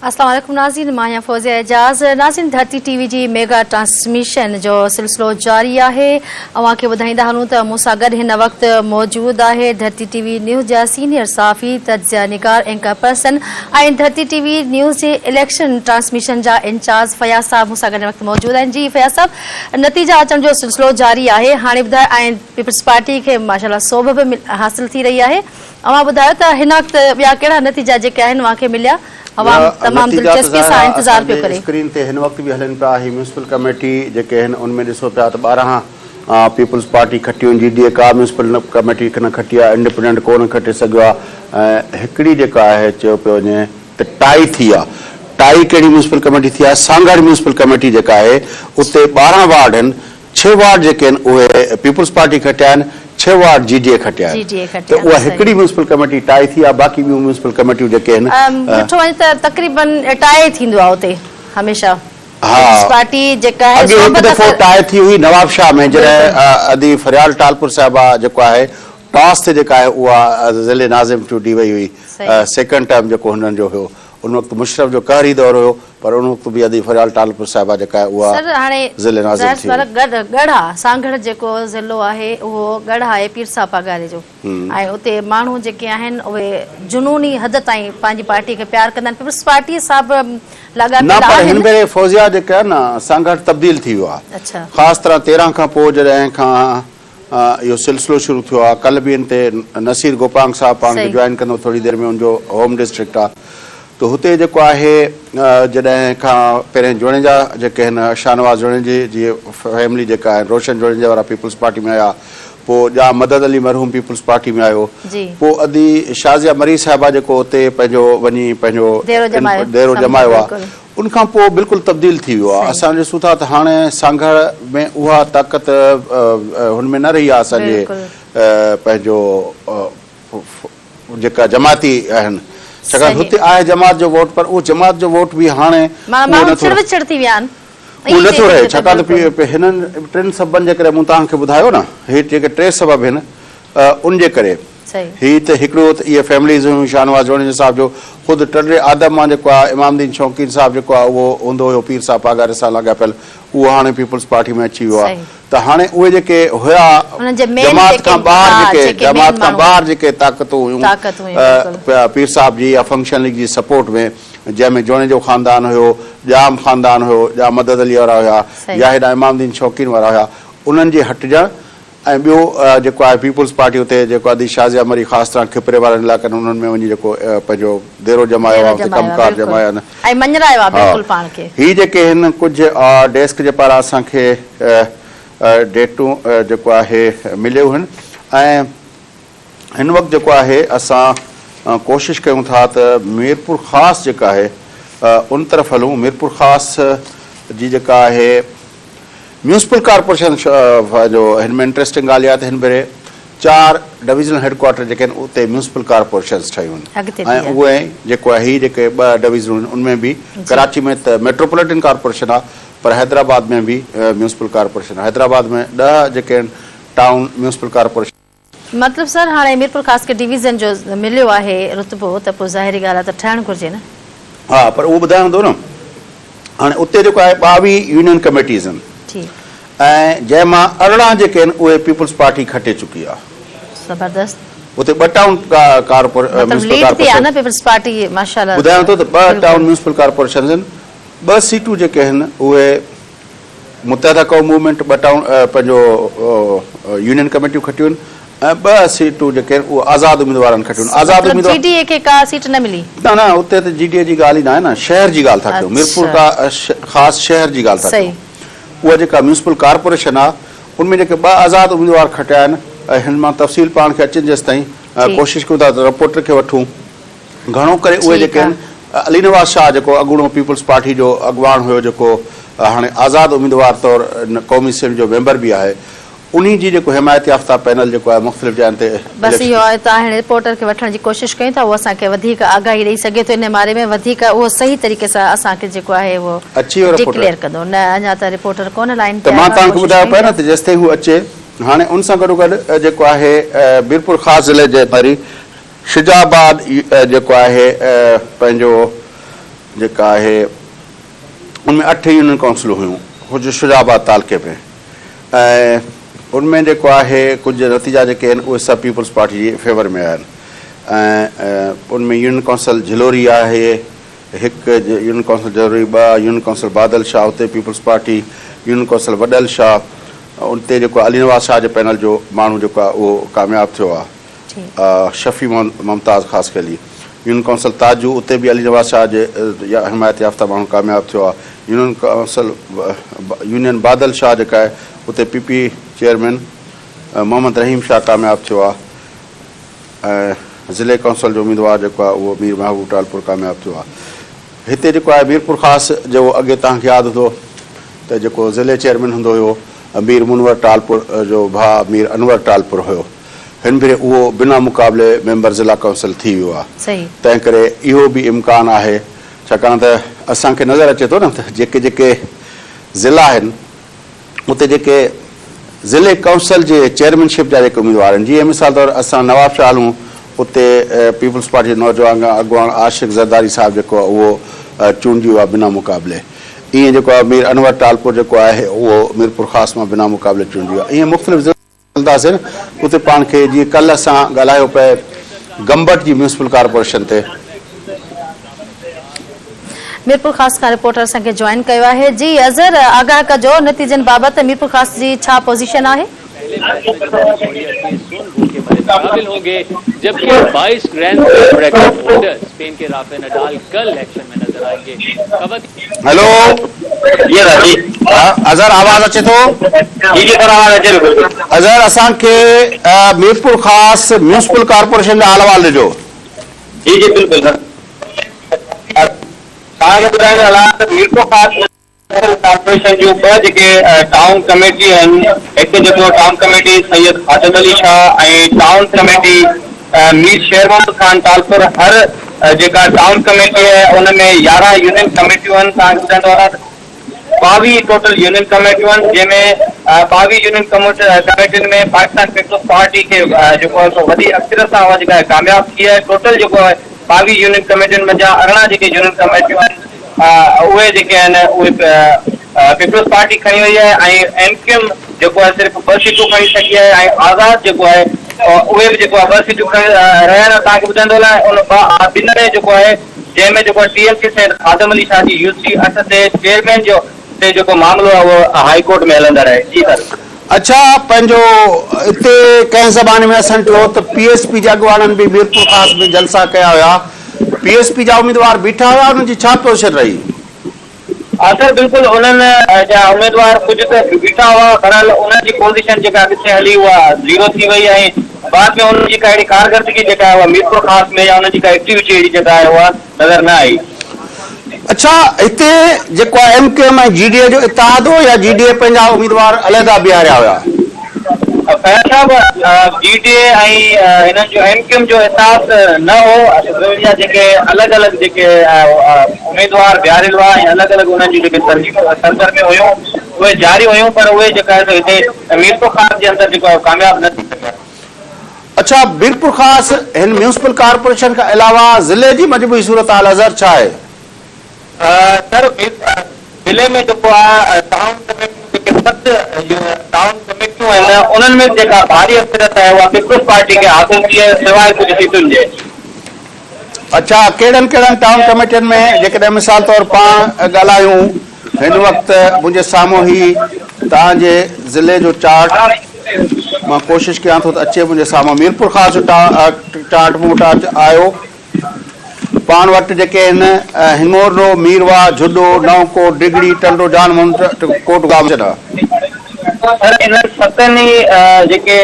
السلام عليڪم ناظرين مان آهيان فوزيه اعجاز ناظرين ڌرتي ٽي وي جي ميگا ٽرانسميشن جو سلسلو جاري آهي اوهان کي ٻڌائيندا هلون ته مون سان گڏ هن وقت موجود آهي ڌرتي ٽي وي نيوز جا سينيئر صحافي تجزيه نگار anchor person ۽ Dharti T V news جي اليڪشن ٽرانسميشن جا انچارج فياض صاحب مون سان گڏ هن وقت موجود آهن جي فياض صاحب نتيجا اچڻ جو سلسلو جاري آهي هاڻي ٻڌايو ۽ پيپلز پارٽي کي ماشاءالله سوڀ به حاصل ٿي رهي آهي اوهان ٻڌايو ته هن وقت ٻيا ڪهڙا نتيجا جيڪي آهن اوهان کي مليا؟ عوام تمام نتيجا ته دلچسپي ظاهر سان آ انتظار اسان پيو جي ڪري. اسڪرين تي هن وقت به هلن پيا هي ميونسپل ڪميٽي جيڪي آهن ان ۾ ڏسو پيا ته 12 پيپلز پارٽي کٽيون جي ڊي اي ڪا ميونسپل ڪميٽي نه کٽي آ انڊيپنڊنٽ ڪو نه کٽي سگهيو آ ۽ هڪڙي جيڪا آهي چيو پيو وڃي ته ٽائي ٿي آ ٽائي ڪهڙي ميونسپل ڪميٽي ٿي آ سانگهڙ ميونسپل ڪميٽي جيڪا آهي اتي 12 وارڊ آهن ڇهه وارڊ جيڪي آهن اهي پيپلز پارٽي کٽيا آهن، ڇهه وارڊ جي ڊي اي کٽيا جي آهن ڊي اي ته کٽيا اها آهن هڪڙي ميونسپل ڪميٽي ٽائي ٿي آهي باقي ٻيون ميونسپل ڪميٽيون جيڪي آهن. ڏٺو وڃي ته تقريبن ٽائي ٿيندو آهي اتي هميشه ها پيپلز پارٽي جيڪا آهي اڳي هڪ صحبت دفعو ٽائي ٿي هئي نوابشاهه ۾ جڏهن ادي فريال ٽالپر صاحبه جيڪو آهي ٽاس تي جيڪا آهي اها ضلعي ناظم چونڊي وئي هئي سيڪنڊ ٽرم جيڪو هنن جو هيو ان وقت مشرف جو قهري دور هيو پر ان وقت به ادي فريال ٽالپر صاحبه جيڪا آهي اها سر هاڻي ضلعي ناظم ظاهر ٿي وئي. سوال ڳڙهه آ سانگهڙ جيڪو ضلعو آهي اهو ڳڙهه آهي پير صاحب پاڳاري جو ۽ اتي ماڻهو جيڪي آهن اهي جنوني حد تائين پنهنجي پارٽي کي پيار ڪندا آهن پيپلز پارٽي سان به نه لاڳاپيل پر هن آهن. ڀيري فوزيا جيڪا آهي نه سانگهڙ تبديل ٿي ويو آهي خاص طرح 13 کان پوء جڏهن کان اهو سلسلو شروع ٿيو آهي ڪلهه به ان تي نصير گوپانگ صاحب پاڻ کي جوائن ڪندو ٿوري دير ۾ ان جو هوم ڊسٽرڪٽ آهي ته هتي جيڪو آهي جڏهن کان پهرين جوڻيجا جيڪي هن شاهنواز جوڻيجي جي فيملي جيڪا آهن روشن جوڻيجا وارا پيپلز پارٽي ۾ آيا پوء ڄام مدد علي مرحوم پيپلز پارٽي ۾ آيو پوء ادي شازيه مري صاحبه جيڪو اتي پنهنجو وڃي پنهنجو ديرو ڄمايو آهي ان کان پوء بلڪل تبديل ٿي ويو آهي. اسان ڏسون ٿا ته هاڻي سانگهڙ ۾ اها طاقت هن ۾ نه رهي آهي اسان جي پنهنجو جيڪا جماعتي آهن ڇاڪاڻ هتي آهي جماعت جو ووٽ پر اهو جماعت جو ووٽ به هاڻي اهو نٿو اهو نٿو رهي ڇاڪاڻ ته هنن ٽن سببن جي ڪري مون توهان کي ٻڌايو نه هي جيڪي ٽي سبب آهن ان جي ڪري هي ته هڪڙو ته اهي فيمليز هيون شاهنواز جوڻيجو صاحب جو خود ٽنڊي آدم مان جيڪو آهي امام الدين شوقين صاحب جيڪو آهي اهو هوندو هيو پير صاحب پاڳاري سان لاڳاپيل اهو هاڻي پيپلز پارٽي ۾ اچي ويو آهي ته هاڻي اهي جيڪي هيا جماعت کان ٻاهر جيڪي جماعت کان ٻاهر جيڪي طاقتون هيون پير صاحب جي يا فنڪشن ليگ جي سپورٽ ۾ جنهن ۾ جوڻيجو خاندان هيو ڄام خاندان هيو ڄام مدد علي وارا هيا يا هيڏانهن امام الدين شوقين وارا هيا انهن جي هٽجڻ ۽ ٻيو جيڪو آهي پيپلز پارٽي اتي جيڪو ادي شازيه مري خاص طرح کپري وارن علائقن انهن ۾ وڃي جيڪو پنهنجو ديرو ڄمايو آهي اتي ڪم ڪار ڄمايا آهن. ۽ مڃرايو آهي بلڪل پاڻ کي. هي جيڪي هن ڪجهه ڊيسڪ جي پاران اسان کي ڊيٽون جيڪو آهي مليون هن ۽ هن وقت جيڪو آهي اسان ڪوشش ڪيون ٿا ته ميرپور خاص جيڪا آهي ان طرف هلون ميرپور خاص جي جيڪا آهي ميونسپل ڪارپوريشن جو هن ۾ انٽريسٽنگ ڳالهه اها آهي ته هن ڀيري چار ڊويزنل هيڊ ڪوارٽر جيڪي آهن اتي ميونسپل ڪارپوريشنز ٺهيون آهن ۽ اهي جيڪو آهي هي جيڪي ٻه ڊويزنون آهن ان ۾ به ڪراچي ۾ ته ميٽروپوليٽن ڪارپوريشن آهي پر حيدرآباد ۾ به ميونسپل ڪارپوريشن آهي حيدرآباد ۾ 10 جيڪي آهن ٽائون ميونسپل ڪارپوريشن مطلب سر هاڻي ميرپورخاص کي ڊويزن جو مليو آهي رتبو ته پوء ظاهري ڳالهه آهي ته ٺهڻ گهرجي نه. ها پر اهو ٻڌايان ٿو نه هاڻي اتي جيڪو آهي 22 يونين ڪميٽيز آهن ۽ جنهن مان 18 جيڪي آهن اهي پيپلز پارٽي کٽي چڪي آهي. زبردست. اتي ٻه ٽائون مطلب ميونسپل ليڊ تي آهي ڪارپوريشن نه پيپلز پارٽي ماشاءالله ٻڌايان ٿو ته ٻه ٽائون ميونسپل ڪارپوريشنز آهن ٻه سيٽون جيڪي آهن اهي متحده قوم موومينٽ ٻه ٽائون پنهنجو يونين ڪميٽيون کٽيون آهن ۽ ٻه سيٽون جيڪي آهن اهي آزاد اميدوارن کٽيون آهن. آزاد مطلب اميدوار جي ڊي اي کي ڪا سيٽ نه ملي؟ نه نه اتي ته جي ڊي اي جي ڳالهه ئي ناهي نه شهر جي ڳالهه ٿا ڪيون ميرپور کا خاص شهر جي ڳالهه ٿا ڪيون اها جيڪا ميونسپل ڪارپوريشن آهي ان ۾ جيڪي ٻه آزاد اميدوار کٽيا آهن ۽ هن مان تفصيل پاڻ کي اچن جيستائين ڪوشش ڪيون ٿا ته رپورٽر کي وٺون گهڻو ڪري اهي جيڪي آهن علي نواز شاهه جيڪو اڳوڻو پيپلز پارٽي جو اڳواڻ هيو جيڪو هاڻي آزاد اميدوار طور قومي اسيمبلي جو ميمبر به آهي انهي جي جيڪو حمايت يافته پينل جيڪو آهي مختلف جاين تي بس اهو آهي ته هاڻي رپورٽر کي وٺڻ جي ڪوشش ڪيون ٿا اهو اسان کي وڌيڪ آگاهي ڏئي سگهي ٿو انهي باري ۾ وڌيڪ اهو صحيح طريقي سان اسان کي جيڪو آهي اهو اچي ويو رپورٽر ڊڪليئر ڪندو نه اڃا ته رپورٽر ڪونه لائين ته تي مان آيو آهي توهان کي ڪوشش ٻڌايو ڪيون پيا ٿا. نه ته جيستائين هو اچي هاڻي ان سان گڏوگڏ جيڪو آهي ميرپور خاص ضلعي جي وري شجاع آباد جيڪو آهي پنهنجو جيڪا آهي ان ۾ اٺ يونين ڪائونسلون هيون ڪجهه شجاع آباد تعلقي ۾ ۽ ان ۾ جيڪو آهي ڪجهه نتيجا جيڪي آهن اهي سڀ پيپلز پارٽي جي فيور ۾ آيا آهن ۽ ان ۾ يونين ڪائونسل جهلوري آهي هڪ يونين ڪائونسل جهلوري ٻه يونين ڪائونسل بادل شاهه اتي people's party union council Waddal Shah اتي جيڪو علي نواز شاهه جي پينل جو ماڻهو جيڪو آهي اهو ڪامياب ٿيو آهي شفيع ممتاز خاصخيلي يونين ڪائونسل تاجو اتي به علي نواز شاهه جي حمايت يافته ماڻهو ڪامياب ٿيو آهي يونين ڪائونسل يونين بادل شاهه جيڪا آهي اتي P P chairman Muhammad Rahim Shah ڪامياب ٿيو آهي ۽ ضلعي ڪائونسل جو اميدوار جيڪو آهي اهو مير محبوب ٽالپر ڪامياب ٿيو آهي. هتي جيڪو آهي ميرپورخاص جو اڳي توهان کي ياد هوندو ته جيڪو ضلعي چيئرمين هوندو هيو مير منور ٽالپر جو ڀاء مير انور ٽالپر هيو هن ڀيري اهو بنا مقابلي ميمبر ضلع ڪائونسل ٿي ويو آهي تنهن ڪري اهو به امڪان آهي ڇاڪاڻ ته اسان کي نظر اچي ٿو نه ته جيڪي جيڪي ضلع آهن اتي جيڪي ضلعي ڪائونسل جي چيئرمين شپ جا جيڪي اميدوار آهن جيئن مثال طور اسان نواب شاهه هلون اتي پيپلز پارٽي جو نوجوان اڳواڻ عاشق زرداري صاحب جيڪو آهي اهو چونڊجي ويو آهي بنا مقابلي ائين جيڪو آهي مير انور ٽالپور جيڪو آهي اهو ميرپورخاص مان بنا مقابلي چونڊجي ويو آهي ائين مختلف ضلعن هلنداسين اتي پاڻ کي جيئن ڪلهه اسان ڳالهايو پئي گمبٽ جي ميونسپل ڪارپوريشن تي. ميرپورخاص کان رپورٽر اسان کي جوائن ڪيو آهي جي اظهر آگاهه ڪجو نتيجن بابت ميرپورخاص جي ڇا پوزيشن آهي. هيلو جي ادا جي. اظهر آواز اچي ٿو. جي جي سر آواز اچي ٿو بلڪل. اظهر اسان کي ميرپورخاص ميونسپل ڪارپوريشن جا حال احوال ڏجو. جي جي بلڪل سر توهان کي ٻڌائيندو هلان ته ميرپورخاص ميونسپل ڪارپوريشن جون ٻه جيڪي ٽائون ڪميٽي آهن هڪ جيڪو town committee Syed Khadim Ali Shah ۽ town committee Mir Sher Muhammad Khan Talpur هر جيڪا ٽائون ڪميٽي آهي ان ۾ 11 يونين ڪميٽيون آهن توهان کي ٻڌائيندو هلان ته 22 ٽوٽل يونين ڪميٽيون آهن جنهن ۾ 22 يونين ڪميٽين ۾ پاڪستان پيپلز پارٽي کي جيڪو آهي سو وڏي اڪثريت سان اها جيڪا آهي ڪامياب ٿي آهي ٽوٽل جيڪو آهي 22 يونين ڪميٽين منجهان 18 جيڪي يونين ڪميٽيون آهن اهي جيڪي آهن اهي پيپلز پارٽي کڻي وئي آهي ۽ ايم ڪيو ايم جيڪو آهي صرف ٻه سيٽون کڻي سگهي آهي ۽ آزاد جيڪو آهي اهي به جيڪو آهي ٻه سيٽون کڻي رهيا آهن توهان کي ٻڌائيندو هلان ان ٻن ۾ جيڪو آهي جنهن ۾ جيڪو آهي ٽي ايم سي سيد خادم علي شاهه جي يو سي اٺ تي چيئرمين جو تي جيڪو معاملو آهي اهو هائي ڪورٽ ۾ هلندڙ آهي جي سر. اڇا پنهنجو اتي ڪنهن زماني ۾ اسان ڏٺو ته پي ايس پي جي اڳواڻن به ميرپورخاص ۾ جلسا ڪيا هيا پي ايس پي جا اميدوار بيٺا هيا انهن جي ڇا پوزيشن رهي؟ ها سر بلڪل انهن جا اميدوار ڪجهه ته بيٺا هئا بھرحال انهن جي پوزيشن جيڪا اڳتي هلي اها زيرو ٿي وئي ۽ بعد ۾ انهن جي ڪا اهڙي ڪارڪردگي جيڪا آهي اها ميرپورخاص ۾ يا انهن جي ڪا ايڪٽيوٽي اهڙي جيڪا آهي اها نظر نه آئي. اڇا هتي جيڪو آهي M Q M ۽ G D A جو اتحاد هو يا جي ڊي اي پنهنجا اميدوار علحده بيهاريا هيا؟ فياض صاحب جي ڊي اي ۽ هنن جو ايم ڪيو ايم جو احساس نه هو ٻنهي جا جيڪي الڳ الڳ جيڪي اميدوار بيهاريل هئا ۽ الڳ الڳ انهن جون جيڪي سرگرميون هيون اهي جاري هيون پر اهي جيڪا آهي سو هتي ميرپورخاص جي اندر جيڪو آهي ڪامياب نه ٿي سگهيا. اڇا ميرپورخاص هن ميونسپل ڪارپوريشن کان علاوه ضلعي جي مجموعي صورتحال اظهر ڇا آهي؟ سر ضلعي ۾ جيڪو آهي ٽائون ڪميٽيون جيڪي ست ٽائون ڪميٽيون آهن انهن ۾ جيڪا ڀاري اڪثريت آهي اها پيپلز پارٽي کي حاصل ٿي آهي سواء ڪجهه سيٽن جي. اڇا ڪهڙن ڪهڙن ٽائون ڪميٽين ۾ جيڪڏهن مثال طور پاڻ ڳالهايون هن وقت منهنجي سامهون هي توهان جي ضلعي جو چارٽ مان ڪوشش ڪيان ٿو ته اچي منهنجي سامهون ميرپورخاص جو چارٽ مون وٽ آيو. پاڻ وٽ جيڪي آهن، هڱورڙو، ميرواهه، جهڏو، نئون ڪوٽ، ڊگهڙي، ٽنڊو جان محمد، ڪوٽ گامچ. سر انهن ستن ئي جيڪي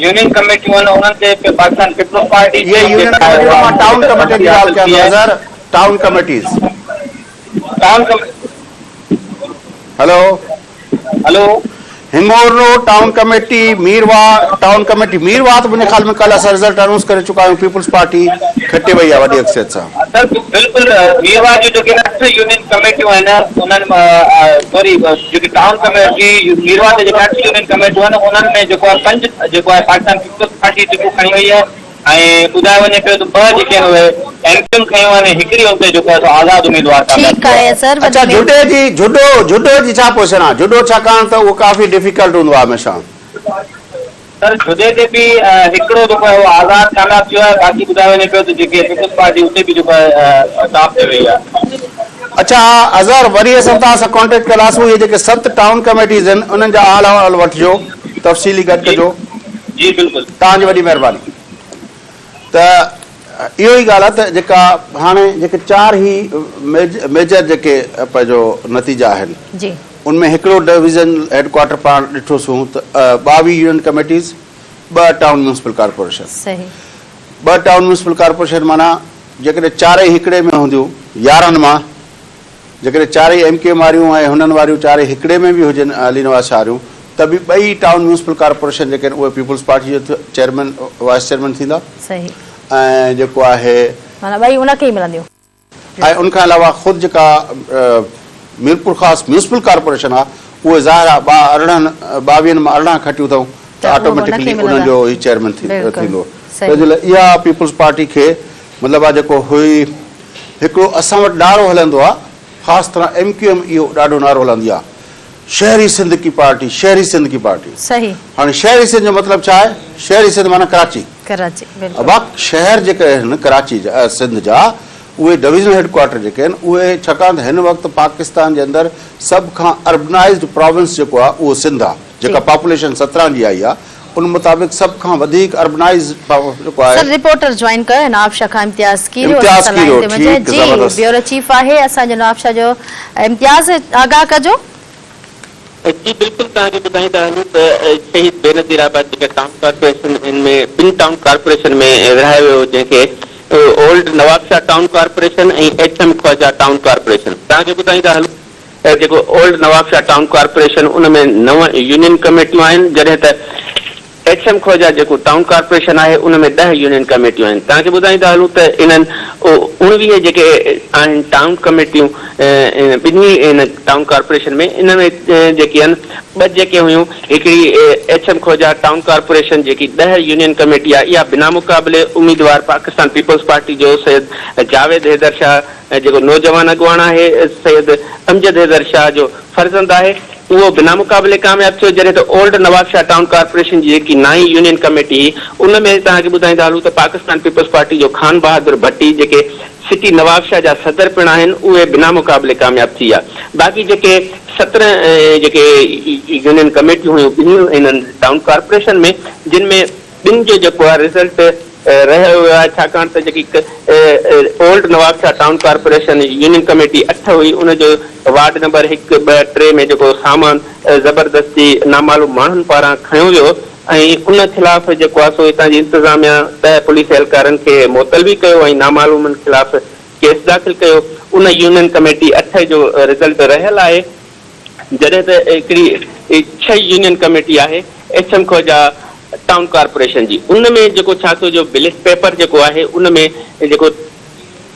يونين ڪميٽيون آهن انهن تي پاڪستان پيپلز پارٽي جي اهي يونين ڪميٽيون نه مان ٽائون ڪميٽين جي ڳالهه ڪيان ٿو Azhar town committees. Town hello. Hello. Hingorjo town committee, Mirwah town committee, Mirwah ته منهنجي خيال ۾ ڪلهه اسان رزلٽ انائونس ڪري چڪا آهيون پيپلز پارٽي کٽي وئي آهي وڏي اڪثريت سان. سر بلڪل ميرواهه جون جيڪي اٺ يونين ڪميٽيون آهن انهن سوري جيڪي ٽائون ڪميٽي ميرواهه تي جيڪي اٺ يونين ڪميٽيون آهن انهن ۾ جيڪو آهي پنج جيڪو آهي پاڪستان پيپلز پارٽي ٽڪون کڻي وئي آهي. ۽ ٻڌايو وڃي پيو ته ٻه جيڪي آهن اهي ايم ڪيو ايم کنيو آهن ۽ هڪڙي ان تي جيڪو آهي سو آزاد اميدوار ڪامياب ٺيڪ ٿيو آهي آهي. سر اڇا وڌ ۾ جهڏي جي جهڏو جهڏو جي ڇا پوزيشن آهي جهڏو ڇاڪاڻ ته اهو ڪافي ڊفيڪلٽ هوندو آهي هميشه. سر جهڏي تي به هڪڙو جيڪو آهي اهو آزاد ڪامياب ٿيو آهي باقي ٻڌايو وڃي پيو ته جيڪي پيپلز پارٽي اتي به جيڪو آهي ٽاپ تي وئي آهي. اڇا اظهر وري اسان توهان سان ڪانٽيڪٽ ڪنداسون اهي جيڪي ست ٽائون ڪميٽيز آهن انهن جا حال احوال وٺجو تفصيلي گڏ جي ڪجو. جي بلڪل. توهان جي وڏي مهرباني. ته اهو ئي ڳالهه آهي ته جيڪا هاڻي جيڪي چار هي ميجر جيڪي پنهنجو نتيجا آهن جي. ان ۾ هڪڙو ڊويزن هيڊ ڪوارٽر پاڻ ڏٺوسون ته 22 يونين ڪميٽيز ٻه ٽائون ميونسپل ڪارپوريشن صحيح. ٻه ٽائون ميونسپل ڪارپوريشن معنيٰ جيڪڏهن چارئي هڪڙي ۾ هونديون 11 مان جيڪڏهن چارئي ايم ڪيو ايم واريون ۽ هنن واريون چارئي هڪڙي ۾ به هجن علي نواز شاهه واريون ته به ٻئي ٽائون ميونسپل ڪارپوريشن جيڪي آهن اهي پيپلز پارٽي جو چيئرمين وائيس چيئرمين ٿيندا صحيح. ۽ جيڪو آهي. معنيٰ ٻئي ان کي ئي ملنديون. ۽ ان کان علاوه خود جيڪا ميرپورخاص ميونسپل ڪارپوريشن آهي اهي ظاهر آهي 12 22 مان 18 کٽيون اٿئون ته ته اهو به ان کي آٽوميٽڪلي ئي انهن ملندا. جو ئي چيئرمين بلڪل ٿيندو صحيح. تنهن جي لاء اها پيپلز پارٽي کي مطلب آهي جيڪو هئي هڪڙو اسان وٽ نعرو هلندو آهي خاص طرح ايم ڪيو ايم اهو ڏاڍو نعرو هلندي آهي شهري سنڌ ڪي پارٽي شهري سنڌ ڪي پارٽي صحيح. هاڻي شهري سنڌ جو مطلب ڇا آهي شهري سنڌ معنيٰ ڪراچي. ڪراچي بلڪل. ابا شهر جيڪي آهن ڪراچي جا سنڌ جا اهي ڊويزنل هيڊ ڪوارٽر جيڪي آهن اهي ڇاڪاڻ ته هن وقت پاڪستان جي اندر سڀ کان اربنائيزڊ پراونس جيڪو آهي اهو سنڌ آهي جيڪا پاپوليشن 17 جي آئي آهي ان مطابق سڀ کان وڌيڪ اربنائيزڊ جيڪو آهي. سر رپورٽر جوائن ڪيو نوابشاهه کان امتياز ڪيريو اسان امتياز سان لائين ڪيريو تي موجود ٺيڪ جي زبردست. بيورو چيف آهي اسان جو نوابشاهه جو امتياز آگاهه ڪجو. جي بلڪل توهان کي ٻڌائيندا هلون ته شهيد بينظير آباد جيڪا ٽائون ڪارپوريشن ان ۾ ٻن ٽائون ڪارپوريشن ۾ ورهايو ويو هو جنهن کي old Nawabshah town corporation ۽ H M Khawaja town corporation توهان کي ٻڌائيندا هلون ته جيڪو اولڊ نوابشاهه ٽائون ڪارپوريشن ان ۾ نو يونين ڪميٽيون آهن جڏهن ته ايڇ ايم خوجا جيڪو ٽائون ڪارپوريشن آهي ان ۾ ڏهه يونين ڪميٽيون آهن. توهان کي ٻڌائيندا هلون ته انهن 19 جيڪي آهن ٽائون ڪميٽيون ٻنهي ان ٽائون ڪارپوريشن ۾ ان ۾ جيڪي آهن ٻه جيڪي هيون هڪڙي H M Khawaja town corporation جيڪي ڏهه يونين ڪميٽي آهي اها بنا مقابلي اميدوار پاڪستان پيپلز پارٽي جو سيد جاويد حيدر شاهه جيڪو نوجوان اڳواڻ آهي سيد امجد حيدر شاهه جو فرزند آهي اهو بنا مقابلي ڪامياب ٿيو جڏهن ته اولڊ نوابشاهه ٽائون ڪارپوريشن جي جيڪي نائين يونين ڪميٽي هئي ان ۾ توهان کي ٻڌائيندا هلون ته پاڪستان پيپلز پارٽي جو خان بهادر ڀٽي جيڪي سٽي نوابشاهه جا صدر پڻ آهن اهي بنا مقابلي ڪامياب ٿي ويا باقي جيڪي 17 جيڪي يونين ڪميٽيون هيون ٻنهي انهن ٽائون ڪارپوريشن ۾ جن ۾ ٻن جو جيڪو آهي رزلٽ رهيو ويو آهي ڇاڪاڻ ته جيڪي old Nawabshah town corporation union committee اٺ هئي ان جو وارڊ نمبر هڪ، ٻه، ٽي ۾ جيڪو سامان زبردستي نامعلوم ماڻهن پاران کنيو ويو ۽ ان خلاف جيڪو آهي سو هتان جي انتظاميا ڏهه پوليس اهلڪارن کي معطل به ڪيو ۽ نامعلومن خلاف ڪيس داخل ڪيو ان يونين ڪميٽي اٺ جو رزلٽ رهيل آهي. جڏهن ته هڪڙي ڇهه يونين ڪميٽي آهي H M Khoja town corporation جي ان ۾ جيڪو ڇا ٿيو جو بليٽ پيپر جيڪو آهي ان ۾ جيڪو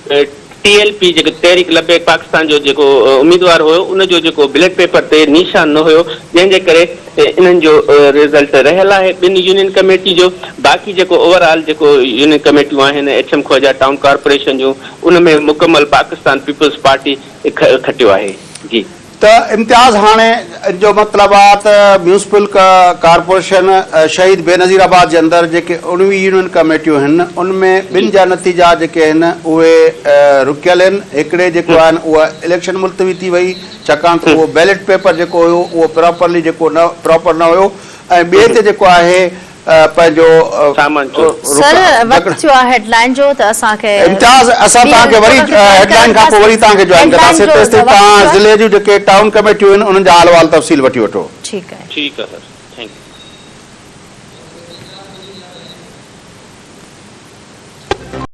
ٽي ايل پي جيڪو تحريڪ لبيڪ پاڪستان جو جيڪو اميدوار هيو ان جو جيڪو بليٽ پيپر تي نيشان نه هيو جنهن جي ڪري انهن جو رزلٽ رهيل آهي ٻن يونين ڪميٽي جو باقي جيڪو اوور آل جيڪو يونين ڪميٽيون آهن H M Khawaja town corporation جون ان ۾ مڪمل پاڪستان پيپلز پارٽي کٽيو آهي جي. ته امتياز هاڻي ان جو مطلب آ ته ميونسپل ڪارپوريشن شهيد بينظير آباد جي اندر جيڪي 19 يونين ڪميٽيون هن ان ۾ ٻن جا نتيجا جيڪي هن اهي رڪيل هن هڪڙي جيڪو آهن اها اليڪشن ملتوي ٿي وئي ڇاڪاڻ ته اهو بيلٽ پيپر جيڪو هيو اهو پراپرلي جيڪو نه پراپر نه هيو ۽ ٻئي تي جيڪو آهي پنهنجو سامان چور. سر وقت ٿيو آهي هيڊ لائين جو ته اسان کي امتياز اسان توهان کي وري هيڊ لائين کان پوء وري توهان کي جوائن ڪنداسين تيستائين توهان ضلعي جون جيڪي ٽائون ڪميٽيون آهن انهن جا حال احوال تفصيل وٺي وٺو. ٺيڪ آهي. ٺيڪ آهي سر thank you.